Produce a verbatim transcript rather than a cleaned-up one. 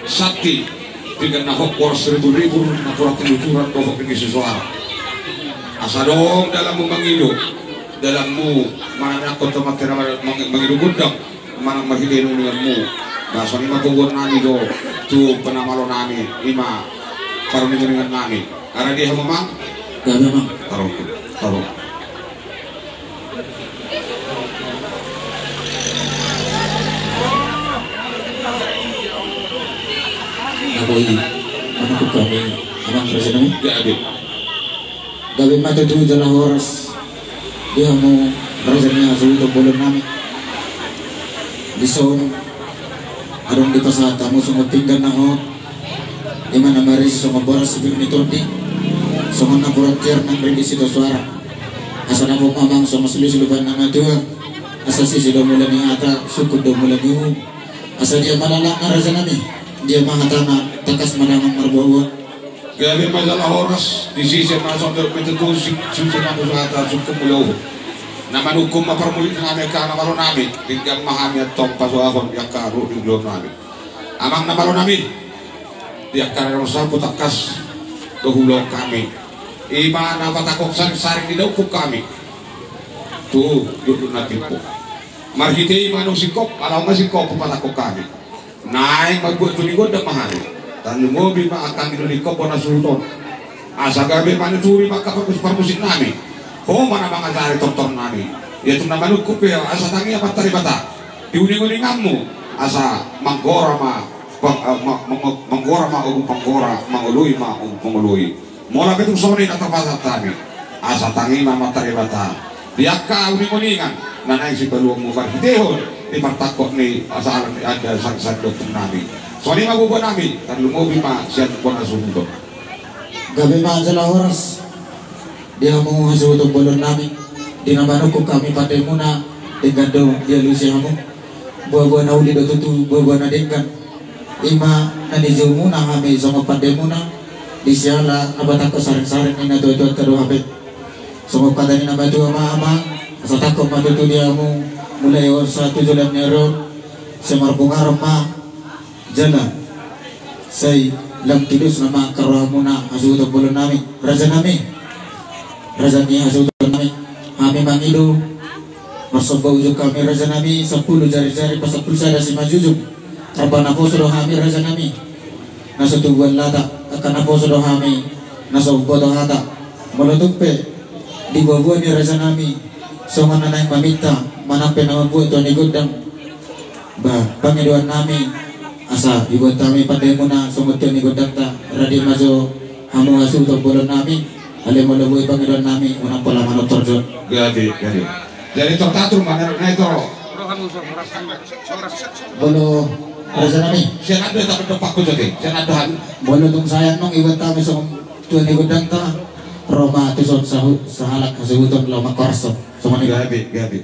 Santi, pinggan na hot boras ribu-ribu, napuran tinuturan dohot tingki si soara. Asa adong dalanmu mangido, dalanmu manangiangkon tomak, mangido gondang, manang marhite uninguninganmu. Ba songon i ma goarnami do tu pinamalonami, i ma paruningungannami. Ala dia hamu amang? Gabe amang. Taruhon, taruhon. Gabe i, manungkun hami amang rajanami. Gabe. Gabe ma tutu jala horas di hamu raja ni hasuhuton bolonnami. Dison adong dipasahat hamu songon pinggan na hot, i ma na marisi songon boras sipir ni tondi, songon napuran tiar nang ringgit sitio soara. Asa dapot ma amang songon silusilupan na matua. Asa sisi do mula ni hata, sungkun do mula ni uhum. Asa dia ma lalapna rajanami, dia ma hatana, tangkas ma damang marboaboa. Gabe ma jala horas, di sisi ma songon dok metu kusi, susi ma kusi hata, sungkun mula uhum. Na manungkun ma parmusiknami angka na malonami, denggan ma hami antong pasohahon di angka ruhut ni ulaonnami. Amang na malonami, di angka na salpu tangkas do huulahon hami. I ma na patangkok saring-saring di daungkun hami. Tu dukduk na timbo. Marhite i ma nunga singkop, ala nunga singkop patangkok hami. Naeng mambuat tu ni gondang ma hami. Tarlumobi ma angka anggi ni ingkon bona suhut on. Asa gabe manuturi ma angka parmus-, parmusiknami. Ho ma na mangajari tortornami. Ia tu na manungkun pe, asa tangiang ma Amanta Debata di uninguninganmu. Asa manggora ma pang-, eh, ma-, ma-, ma-, manggora ma ombun panggora, mangoloi ma ombun mangoloi. Molo pe tung songon i na tarpasahat hami, asa tangi ma Amanta Debata di angka uninguningan na naeng sipaluanmu marhitehon di partangkok ni asa alang ni anda sangsan dohot nami. Songon i ma goarnami, tarlumobi ma sian bona suhut on. Gabe ma jala horas di hamu hasuhuton bolonnami, di na manungkun hami pandemuna, denggan do dialusi hamu. Boaboa na uli do tutu, boaboa na denggan. I ma na nijoumuna hami songon pandemuna, di siala na patangkok saringsaring ni natuatuanta do hape. Songon hata ni na matua ma amang, asa tangkok ma tutu di hamu, mulai on sahat tu joloan ni ari on, sai marbungaran ma, jala sai lam tudos nama angka rohamuna hasuhuton bolonnami, rajanami, raja ni hasuhutonnami, hami mangido, marsomba ujung hami rajanami, sampulu jarijari pasampulu sada simanjujung. Tarpanaposo do hami rajanami, na so tubuan lata, angka naposo do hami, na so umboto hata. Molo tung pe di boaboa ni rajanami, songon na naeng maminta, manang pe na mambuat tua ni gondang, ba pangidoannami, asa dibuat hami pandemuna songon tua ni gondangta. Rade ma jo hamu hasuhuton bolonnami. Alai molo boi pangidoannami, unang pola manortor jo. Gabe, gabe. Jadi tor tatur ma na tor. Molo rajanami, sian ando, tapi dompak ku jadi sian ando han. Molo tung sae annon dibuat hami songon tua ni gondangta, ro ma tuson sahu-, sahalak hasuhuton laho mangkorso. Songon i. Gabe, gabe.